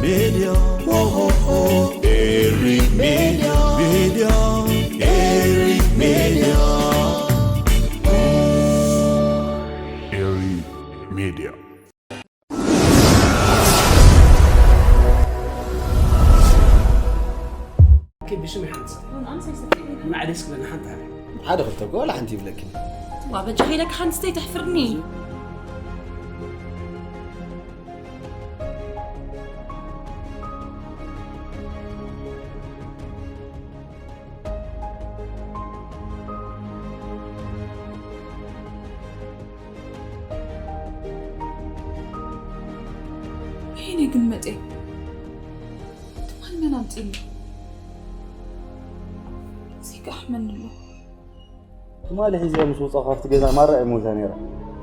Media. Ho, ho, ho. Eri Media. Media. Eri Media. Eri Media. كيف بشو يحدث؟ من عريسك لنا حتى. ሓደ ክልተ እኮ ዋላ ሓንቲ ይብለኪ። ዋ በጃኺ ኢለካ ሓንቲ ስተይ ተሕፍርኒ። ወይኔ ግን መጤ ትማል መን ኣምፂሉ? ዜጋ ኣሕመኒ ኣሎ። ትማሊ ሒዝያ ምስ ወፃ ካብቲ ገዛ ማራ እየ ሞታ ነይራ።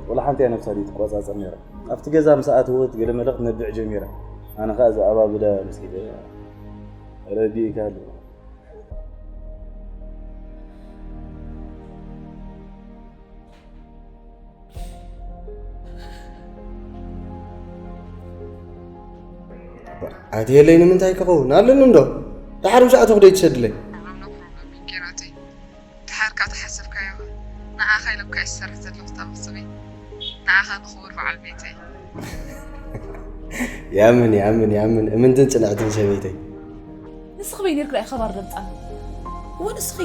ወላ ሓንቲ እያ ነብሳ ዘይትቆፃፀር ነይራ። ኣብቲ ገዛ ምስ ኣተወት ገለ መለ ክትነብዕ ጀሚራ። ኣነ ከዓ እዚ ኣባብላ ምስ ሒደ ረዲእካ ኣሎ። ኣትየለይ ንምንታይ ክኸውን ኣለኒ እንዶ? ደሓር ምሻ ኣተኹ ደይ ትሰድለይ? ጌራተይ ድሓር ካብ ተሓሰብካዮ ንዓኻ ኢለ እኳ እየ ዝሰርሕ ዘለኹ እታ መኽሰበይ ንዓኻ ንኽቡር በዓል ቤተይ። ያምን ያምን ያምን እምንትን ጽንዕትን ሰበይተይ። ንስኺ በይ ነርኪ ዳኣ ከባር ደምጻን። እወ ንስኺ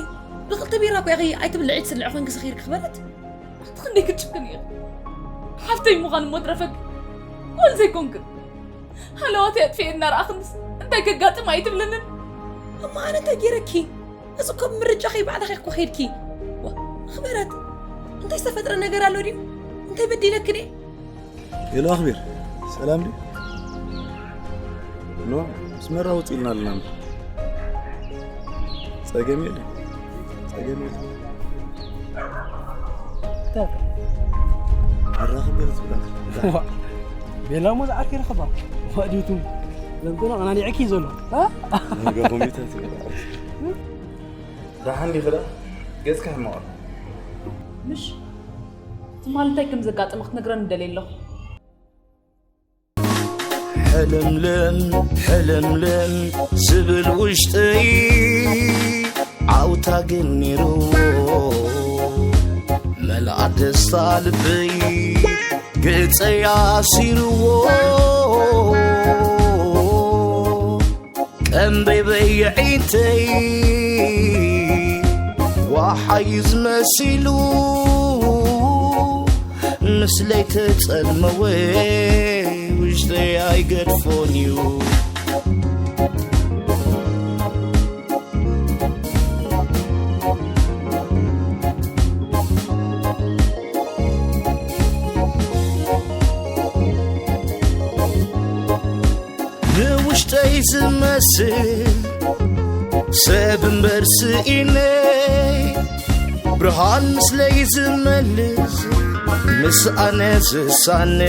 ብኽልተ ቢራ እኮ ኢኺ ኣይትብልዒ ትስልዒ ኮንኪ ሰኺርኪ ክበረት። ኣቲ ክንደይ ክትጭክን ኢኺ። ሓፍተይ ምዃን እሞ ትረፈኪ። ጓል ዘይኮንክን። ሃለዋተይ ኣጥፊኤ እናረኣኽንስ እንታይ ከጋጥም ኣይትብልንን። እማ ኣነ እንታይ ገይረኪ? እዚ እኮ ብምርጫኺ ባዕልኺ እኮ ኸይድኪ። ዋ፣ ኣኽበረት፣ እንታይ ዝተፈጥረ ነገር ኣሎ ድዩ? እንታይ በዲለክን እየ? ሄሎ ኣኽቢር፣ ሰላም ድዩ? ኖ፣ ኣስመራ ውፅ ኢልና ኣለና። ጸገም የለን፣ ጸገም የለን። ኣራኽብ ገለ ትብላ። ዋ፣ ቤላ እሞ ዝዓርከ ይረኽባ። ዋዲቱ፣ ዘንኮሎ ኣናኒዐኪ ዘሎ። እ? ነገ ኮሚታት ይበላ። ደሓን ዲኺ ደኣ? ገጽኪ ሕማቕ ኣሎ። ምሽ? ትማል እንታይ ከም ዘጋጠመ ክትነግረኒ ደልየ ኣለኹ። ሕልምልም፣ ሕልምልም ዝብል ውሽጠይ ዓውታ ግን ነይርዎ። መልኣ ደስታ ልበይ ገጸይ ኣሲርዎ። ቀንበይ በየዒንተይ ዋሓዩ ዝመሲሉ ምስለይ ተጸልመወ ውሽጠይ ኣይገድፎን እዩ። ንውሽጠይ ዝመስል ሰብ እምበር ስኢነ ብርሃን ምስለይ ዝመልስ ምስ ኣነ ዝሳነ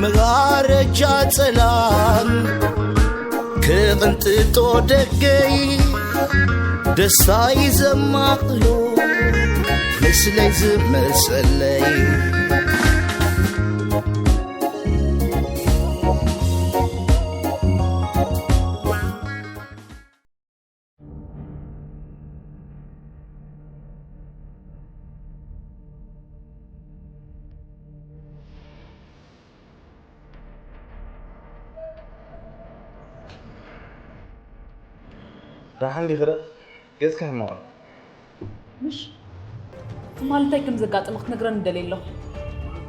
መጋረጃ ጸላም ክቕንጥጦ ደገይ ደስታይ ዘማቕሎ ምስለይ ዝመሰለይ። ደሓን ዲኺ ደኣ? ገጽኪ ሕማቕ ኣሎ። ምሽ? ትማል እንታይ ከም ዘጋጠመ ክትነግረኒ ደልየ ኣለኹ።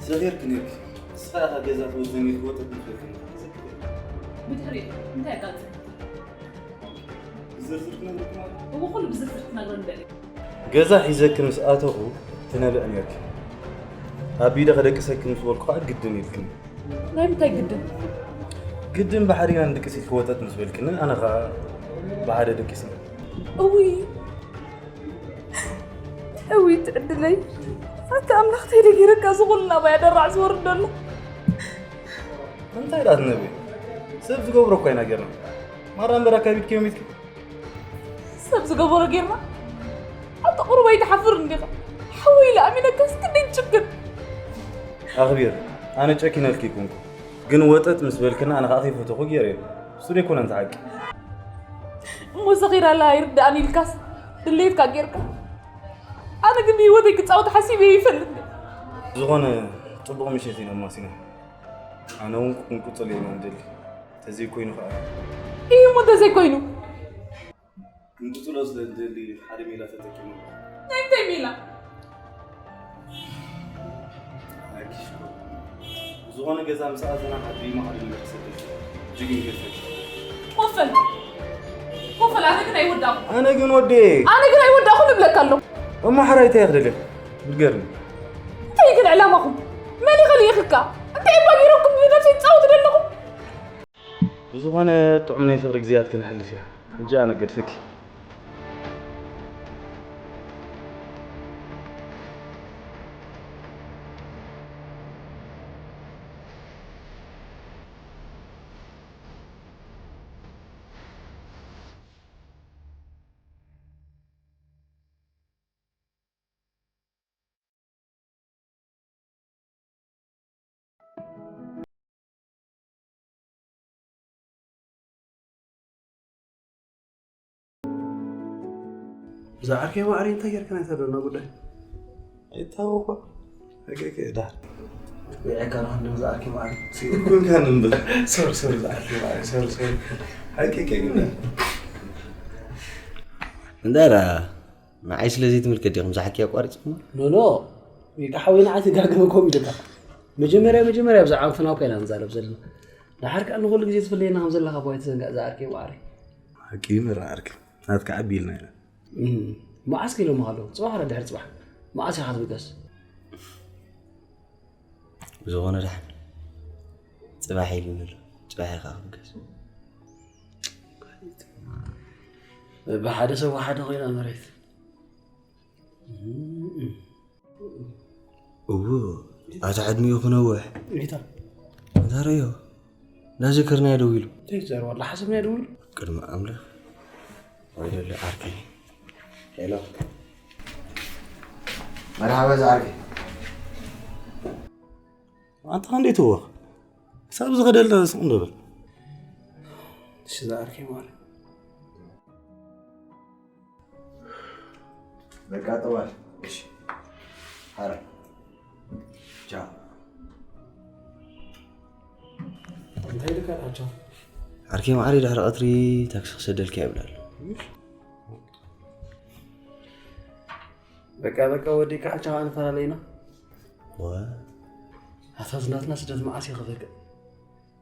ሰኺርኪ ነይርኪ። ንስኻ ኢኻ ገዛ ትወስደኒ ኢልኪ ወጠጥ ምፈልኪ። ብድሕሪኡ እንታይ ኣጋጠመ? ብዝርዝር ክነግርኪ ማለት? እወ፣ ኩሉ ብዝርዝር ክትነግረኒ ደልየ። ገዛ ሒዘኪ ምስ ኣተኹ ትነብዕ ነይርኪ። ኣብ ኢደ ከደቅሰኪ ምስ በልኩ ከዓ ግድን ኢልክኒ። ናይ ምንታይ ግድን? ግድን ብሓዲና ንድቅስ ኢልኪ ወጠጥ ምስ በልክኒ፣ ኣነ ከዓ ብሓደ ደቂስኒ። እውይ፣ እውይ፣ ትዕድለይ። ኣታ ኣምላኽ እንታይ ደጊረካ፣ እዚ ኩሉ ናባይ ኣደራዕ ዝወርድ ዘሎ? እንታይ ደኣ ትነብዒ? ሰብ ዝገብሮ እኮ ኢና ጌርና። ማራ እምበር ኣካቢድክዮም ኢልኪ። ሰብ ዝገበሮ ጌርና? ኣታ ቁሩብ ኣይትሓፍርን ዲኻ? ሓወይ ኢለ ኣሚነካስ ክንደይ ትጭክን? ኣኽቢር፣ ኣነ ጨኪነልኪ ኣይኮንኩ። ግን ወጠጥ ምስ በልክና ኣነ ከዓ ከይፈተኹ ገይረ እየ። እሱ ደይኮነ እንተ ሓቂ። እሞ ሰኺራላ ኣይርድኣን ኢልካስ ድሌትካ ጌርካ። ኣነ ግን ብህይወተይ ክጻወት ሓሲበ ይፈልጥ። ዝኾነ ጽቡቕ ምሸት ኢና ማሲና። ኣነ እውን ክንቁጽል ኢና ንደሊ። ተዘይኮይኑ ከዓ። እዩ እሞ ተዘይኮይኑ። ክንቁጽሎ ስለ ዝደሊ ሓደ ሜላ ተጠቂሙ። ናይ እንታይ ሜላ? ኣኪሽ እኮ። ዝኾነ ገዛ ምስ ኣተና ሓድሪ ማዕሪ ንመርሰ ደስ። ጅግን ገፈች። ኮፈል። ኮፈል፣ ኣነ ግን ኣይወዳኹ። ኣነ ግን ወዴ። ኣነ ግን ኣይወዳኹ ንብለካ ኣለኹ። እሞ ሓራይ እንታይ ክደልየካ? ንገርኒ። እንታይ ግን ዕላማኹም? መን ይኸልየኽካ? እንታይ እባ ገይረኩም ብነብሰይ ትጻወቱ ዘለኹም? ብዝኾነ ጥዑም ናይ ፍቕሪ ግዜያት ክነሕልፍ ኢና። ሕጂ ኣነ ገድፈኪ። እዛ ዓርከይ ማዕሪ እንታይ ጌርካ ናይ ተደና ጉዳይ? ኣይታወቕ። ኦኬ፣ ኦኬ፣ ዳር። ወይ ዕካ ነው እንደው እዛ ዓርከይ ማዕሪ። ሲኦል ኮንካ ነበር። ሶሪ፣ ሶሪ፣ እዛ ዓርከይ ማዕሪ፣ ሶሪ፣ ሶሪ። ኦኬ፣ ኦኬ፣ ግን። እንዳራ፣ ንዓይ ስለዚ ትምልከት ዲኹም ዝሓኪ ኣቋሪጽኩም? ኖ፣ ኖ። ይካ ሓወይ ንዓይ ትጋገመ ኮም ይደካ። መጀመርያ፣ መጀመርያ ብዛዕባ ፍናውካ ኢና ንዛረብ ዘለና። ድሓር ከኣ ንኹሉ ግዜ ትፍለየና ከም ዘለኻ እኳ ኣይትዘንጋዕ፣ እዛ ዓርከይ ማዕሪ። ሓቂ እዩ፣ መራ ዓርኪ። ናትካ ዓቢ ኢልና ኢና። እም፣ መዓስ ከ ኢሎምኻ ኣለዉ? ጽባሕ ወላ ድሕሪ ጽባሕ? መዓስ ኢኻ ትብገስ? ብዝኾነ ደሓን። ጽባሕ ኢሉኒ ኣሎ። ጽባሕ ኢኻ ክብገስ። ብሓደ ሰብ ወሓደ ኮይና መሬት። እም። እዎ፣ ኣታ ዕድሚኡ ክነውሕ። ጌታ። እንታረዮ? እንዳዘከርናዮ ደው ኢሉ። እንታይ ትዛረብ ኣላ? ሓሰብናዮ ደው ኢሉ? ቅድሚ ኣምላኽ። ወይለለ ዓርከይ። ሄሎ። መርሓባ ዝዓርከይ። ኣንታ ክንደይ ትወኽ? ክሳብ ዝኸደልና ስቕ እንዶ በል። እሺ ዝዓርከይ ማለት። በቃ ጠዋል። እሺ። ሓረ። ቻው። እንታይ ኢልካ ዳቸው? ዓርከይ ማዕሪ ድሕሪ ቀትሪ ታክሲ ክሰደልካ ይብላሉ። በቃ፣ በቃ፣ ወዲእካ ሓቻኻ ንፈላለ ኢና። ዋ። ኣታ ዝናትና ስደት መዓስ እዩ ክበቅዕ?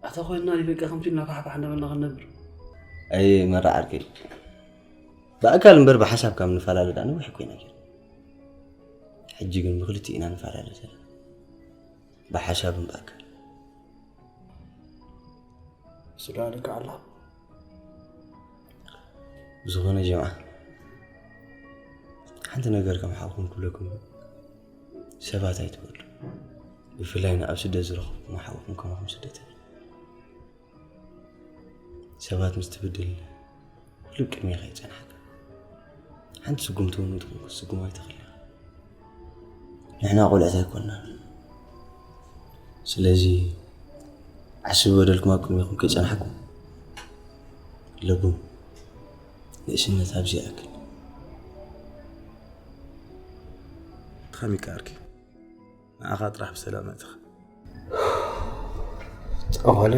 ኣታ ኮይንና ዲበቃ ከምቲ ኢልና ፋሕፋሕ እንዳበልና ክንነብር? ኣይ፣ መራ ዓርከይ። ብኣካል እምበር ብሓሳብ ካብ ንፈላለ ደኣ ነዊሕ ኮይና ጌር። ሕጂ ግን ብክልቲኡ ኢና ንፈላለ ዘለና። ብሓሳብን ብኣካል። እሱ ደኣ ልክዕ ኣላ። ብዝኾነ ጀምዓ፣ ሓንቲ ነገር ከም ሓውኩም ክብለኩም፣ ሰባት ኣይትበሉ። ብፍላይ ንኣብ ስደት ዝረኸብኩም ሓውኩም ከማኹም ስደተኛ። ሰባት ምስ ትብድል፣ ኩሉ ቅድሜኻ ይጸንሓካ። ሓንቲ ስጉምቲ እውን ንትኹን ክትስጉም ኣይትኽእል ኢኻ። ንሕና ቆልዑት ኣይኮንናን። ስለዚ ዓስቢ በደልኩም ኣብ ቅድሜኹም ከይጸንሓኩም ለብሙ። ንእስነት ኣብዚ ይኣክል። ከመይ ከ ዓርከይ? ንዓኻ ጥራሕ ብሰላም ኣእትኻ። ጠዋሊ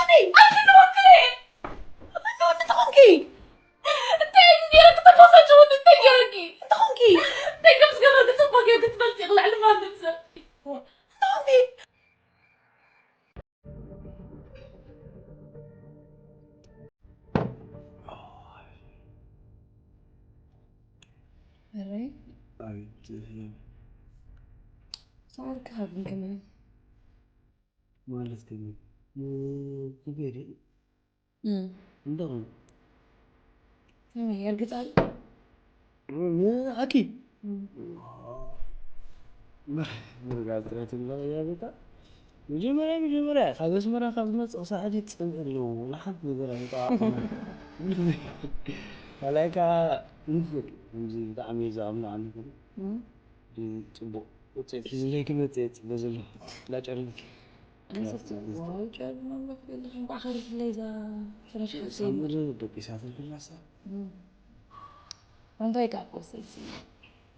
ኣነ ኣነ ንወክለ ኣነ ወዲ ተኾንኪ እንታይ ገይረ ክተባሳጭ ወዲ እንታይ ገይረኪ ተኾንኪ እንታይ ከም ዝገበርኪ ጽቡቅ ገይርኪ ትፈልጢ ልዕሊ ማንም ሰብ ተኾንኪ እረይ ኣቤት ሰዓት ክሃብን ከመይ ማለት ከመይ ንክገሪ እንደኹም ከመይ የርግጻል ኣኪ መርጋጽረትለያ ቤታ መጀመርያ መጀመርያ ካብ ኣስመራ ካብ ዝመጽእ ክሳዕ ሕጂ ጽምእ ኣለዎ ንሓንቲ ነገር ኣይጠቃቅመ ካልኣይ ከዓ ንፍቅር ከምዚ ብጣዕሚ ዝኣምኑ ኣምልኩ ጽቡቅ ውፅኢት ሒዝለይ ክመፅእ እየ ፅበ ዘለኹ እንዳጨርምኪ ሳምሪ ደቂሳት ክላሳ እንታይ ቃቆሰ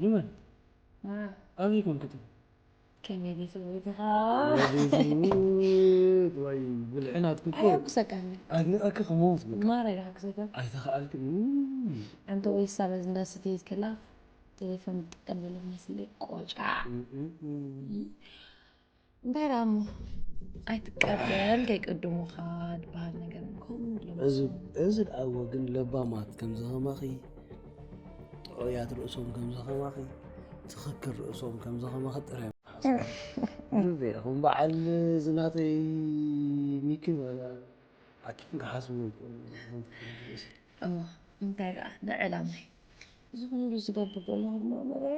ንመን ኣበይ ኮንክቲ ከመይ ዲኺ ወይድኻ? ወይ ብልሒ ናትኪ እኮ ኣየኩሰካን ኣድኒቐኪ ክመውት በቃ። ማራ ይሓግዘካ። ኣይተኽኣልክን። ኣንተ ወይሳ በዚ እንዳሰተየት ከላ ቴሌፎን ትጥቀም ዘሎ መስለ ቆጫ። እንታይ ደኣ እሞ ኣይትቀበል ከይቅድሙኻ ዝበሃል ነገር እኮ እዚ እዚ ደኣ እወ ግን ለባማት ከምዚ ከማኺ ጥዑያት ርእሶም ከምዚ ከማኺ ትኽክል ርእሶም ከምዚ ከማኺ ጥራይ ዘይኹም በዓል ዝናተይ ሚኪ ኣኪም ክሓስቡ እዋ እንታይ ደኣ ንዕላማይ እዚ ኩሉ ዝገብር ዘለኹ እሞ መበረ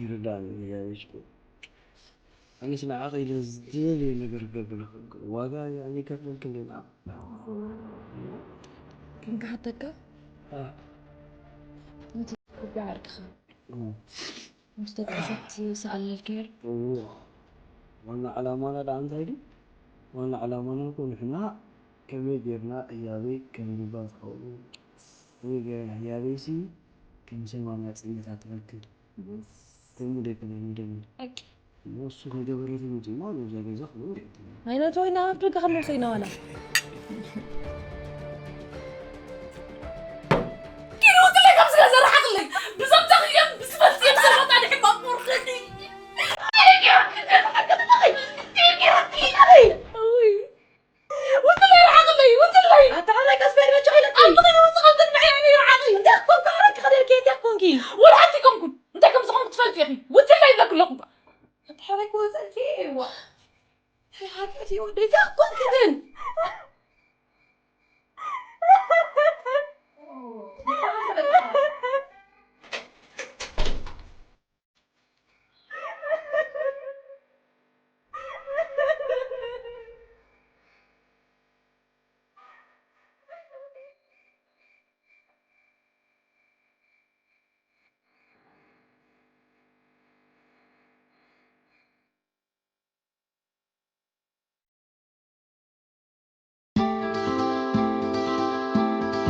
ይርዳእኒ እግዚኣብሔር ኣነስ ንዓኺ ኢለ ዝደለየ ነገር ክገብር ይኽእል ዋጋ ኣይከፍለልክን ዲና ግን ክሓተካ ዓርክኻ ምስ ደቂ ሰባት ዝሰኣለልካ ዋና ዓላማና ደኣ እንታይ ድዩ ዋና ዓላማና እኮ ንሕና ከመይ ጌርና ህያበይ ከንብባ ዝኸእሉ ከመይ ጌርና ህያበይሲ ከም ሰማንያ ጽሜታት ትረክብ ከምኡ ደይኮነ ንደሊ እሱ ከይገበረት ምጽማ ነዛ ገዛ ክብሉ ኣይነት ወይና ኣብ ደገ ከመውሰይና ዋላ ኪዱ ውጥለይ ካብዚ ገዛ ርሓቕለይ ብዞም ተኽዮም ብዝፈልጥዮም ሰባት ኣነ ሕማቕ ወርኸኒ ውጥለይ ርሓቕለይ ውጥለይ ኣታ ሓላይ ቀስ በል በጃ ኢለኪ ኣንተ ውጥለይ ርሓቕለይ እንታይ ኮንኪ ሓረክ ከደልኪ እንታይ ኮንኪ ወላ ሓንቲ ኮንኩን እንታይ ከም ዝኾንኩ ትፈልጢ ኢኺ ውጥለይ ይብለኩ ኣለኹ ኣታ ሓላይ ክወፀልኪ ዋ ሓጢኣት ይወደይ እንታይ ኮንኪ ግን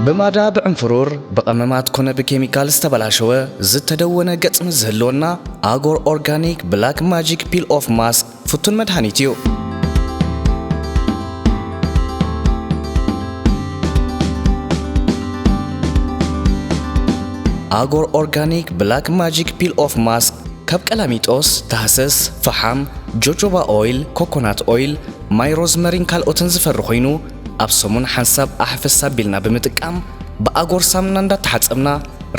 ብማዳ ብዕንፍሩር ብቐመማት ኮነ ብኬሚካል ዝተበላሸወ ዝተደወነ ገጽ ምስ ዝህልወና ኣጎር ኦርጋኒክ ብላክ ማጂክ ፒል ኦፍ ማስክ ፍቱን መድሃኒት እዩ። ኣጎር ኦርጋኒክ ብላክ ማጂክ ፒል ኦፍ ማስክ ካብ ቀላሚጦስ፣ ታህሰስ፣ ፈሓም፣ ጆጆባ ኦይል፣ ኮኮናት ኦይል፣ ማይ ሮዝመሪን ካልኦትን ዝፈሪ ኮይኑ ኣብ ሰሙን ሓንሳብ ኣሕፈስ ኣቢልና ብምጥቃም ብኣጎር ሳምና እንዳተሓጸብና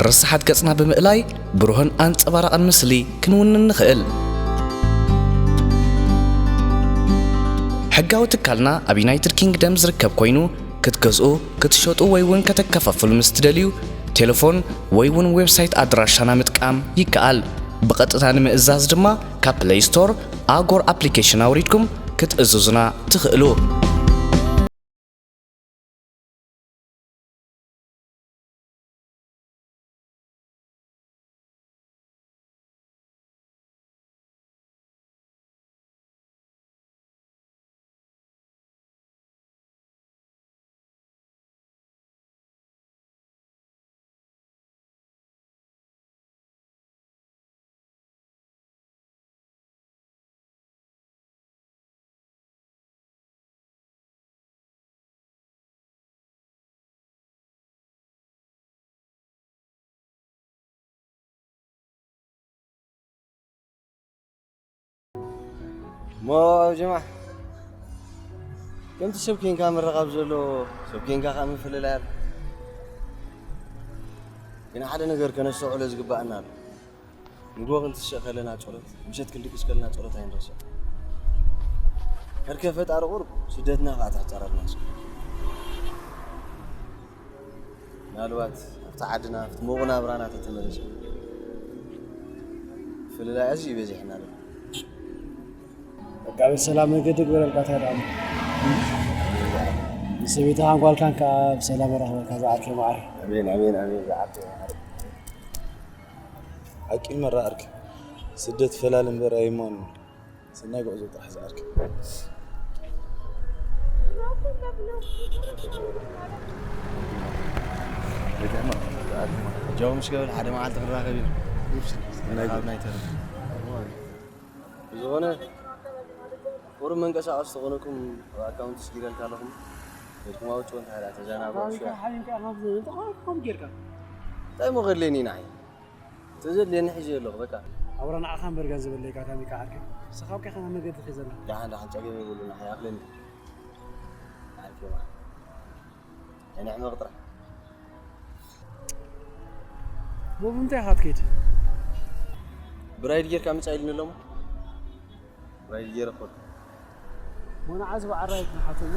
ርሳሓት ገጽና ብምእላይ ብሩህን ኣንጸባራቕን ምስሊ ክንውንን ንኽእል። ሕጋዊ ትካልና ኣብ ዩናይትድ ኪንግደም ዝርከብ ኮይኑ ክትገዝኡ፣ ክትሸጡ ወይ እውን ከተከፋፍሉ ምስ ትደልዩ ቴሌፎን ወይ እውን ዌብሳይት ኣድራሻና ምጥቃም ይከኣል። ብቐጥታ ንምእዛዝ ድማ ካብ ፕለይ ስቶር ኣጎር ኣፕሊኬሽን ኣውሪድኩም ክትእዝዙና ትኽእሉ። ሞ ጀማ፣ ከምቲ ሰብ ኬንካ ምርኻብ ዘሎ፣ ሰብ ኬንካ ከዓ ምፍልላይ ኣሎ። ግን ሓደ ነገር ከነስተውዕሎ ዝግባኣና ኣሎ። ንግሆ ክንትስእ ከለና ጸሎት፣ ምሸት ክንድቅስ ከለና ጸሎት ኣይንረስዕ። ከርከ ፈጣሪ ቁሩብ ስደትና ከዓ ተሕጸረልና እስኪ። ምናልባት ኣብቲ ዓድና ኣብቲ ምቑ ናብራና ተተመለሰ፣ ፍልላይ ኣዝዩ በዚሕና ኣሎ። በቃ ብሰላም መገዲ ግበረልካ። ታዲያ ንሰበይትኻን ጓልካን ከዓ ብሰላም ረኽበልካ ዝዓርከ መዓር። ኣሜን፣ ኣሜን፣ ኣሜን። ዝዓርከ መዓር። ሓቂ መራኣርክ። ስደት ፈላል እምበር ኣይማኑ። ሰናይ ጉዕዞ ጥራሕ ዝዓርከ። ጃው ምስ ገበል ሓደ መዓልቲ ክንራኸብ ኢና። ሰናይ ጉዕዞ። ናይ ተረፈ። ብዝኾነ ቁሩብ መንቀሳቐሲ ተኾነኩም ኣብ ኣካውንት ስጊረልካ ኣለኹም። ቤትኩም ኣውጭ እንታይ ደኣ ተዘናግዑ ኣካውንት ሽያ። ሓቢብካ ኢኻ ኣብዚ እንታይ ኮም ጌርካ? እንታይ እሞ ከድልየኒ ንዓይ? ተዘድልየኒ ሒዘ ኣለኹ በቃ። ኣውራ ንዓኻ እምበር ገንዘብ ኣለይካ ታሚካ ዓርከይ። ንስኻ ኣብካ ኢኻ መገዲ ሒዘና። ደሓን ደሓን ጸገም የብሉን ንዓይ ኣኽለኒ። ዓርከይ ማለት። ናይ ንዕመቕ ጥራሕ። ሞብ እንታይ ኢኻ ትከይድ? ብራይድ ጌርካ ምጻእ ኢሉኒ ኣሎሞ። ብራይድ ጌረ ኮድ። ሞናዓ ዝበዓራይ ክንሓቶ እሞ።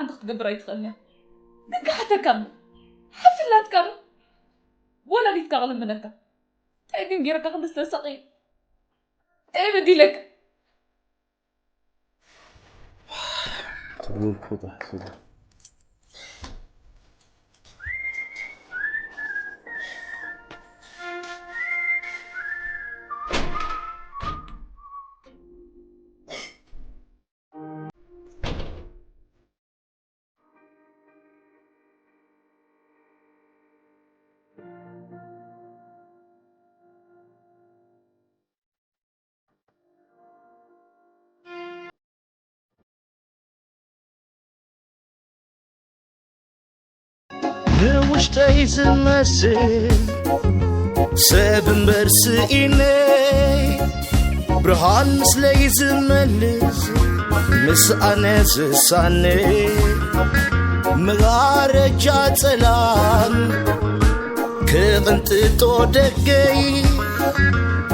ሓንቲ ክትገብር ኣይትኽእልን እያ። ግን ክሓተካ እሞ፣ ሓፍላትካ ዶ ወላዲትካ ክልምነካ? እንታይ ግን ገይረካ ክንዲ ዝተሳቕየ? እንታይ በዲለካ? ትብሉ እኮ ተሓስቡ። ንውሽጠይ ዝመስል ሰብ እምበር ስኢነይ፣ ብርሃን ምስለይ ዝመልስ ምስ ኣነ ዝሳነ፣ መጋረጃ ጸላም ክቕንጥጦ ደገይ፣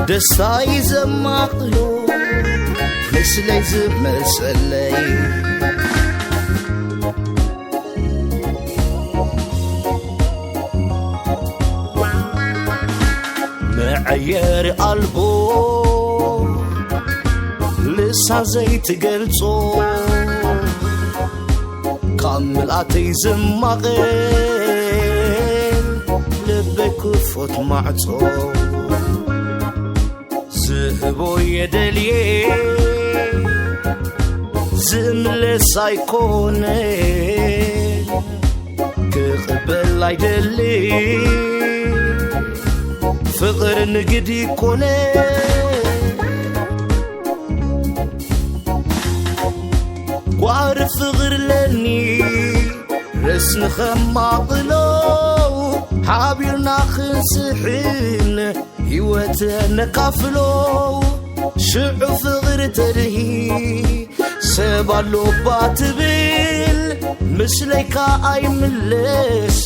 ደስታይ ዘማቕሎ ምስለይ ዝመሰለይ። መዐየሪ ኣልቦ ልሳን ዘይትገልጾ፣ ካብ ምልኣተይ ዝማቐል ልበይ ክፉት ማዕጾ። ዝህቦ የደልየ ዝምለስ ኣይኮነ፣ ክቕበል ኣይደሊ ፍቕር ንግዲ ኮነ። ጓር ፍቕር ለኒ ረስኒ ኸማቕሎ፣ ሓቢርና ክንስሕን ህይወት ነካፍሎ። ሽዑ ፍቕር ተድሂ ሰብ ኣሎባ ትብል፣ ምስለይካ ኣይምለስ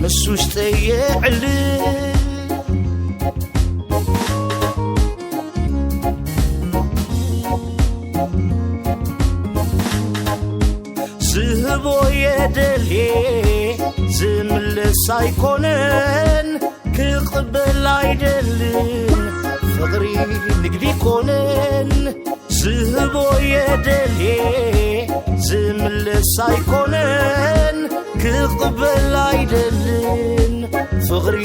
ምስ ውሽጠይ የዕልል። ዝህቦ የደልየ ዝምልስ ኣይኮነን፣ ክቕበል ኣይደልን ፍቕሪ ንግዲ ኮነን። ዝህቦ የደልየ ዝምልስ ኣይኮነን፣ ክቕበል ኣይደልን ፍቕሪ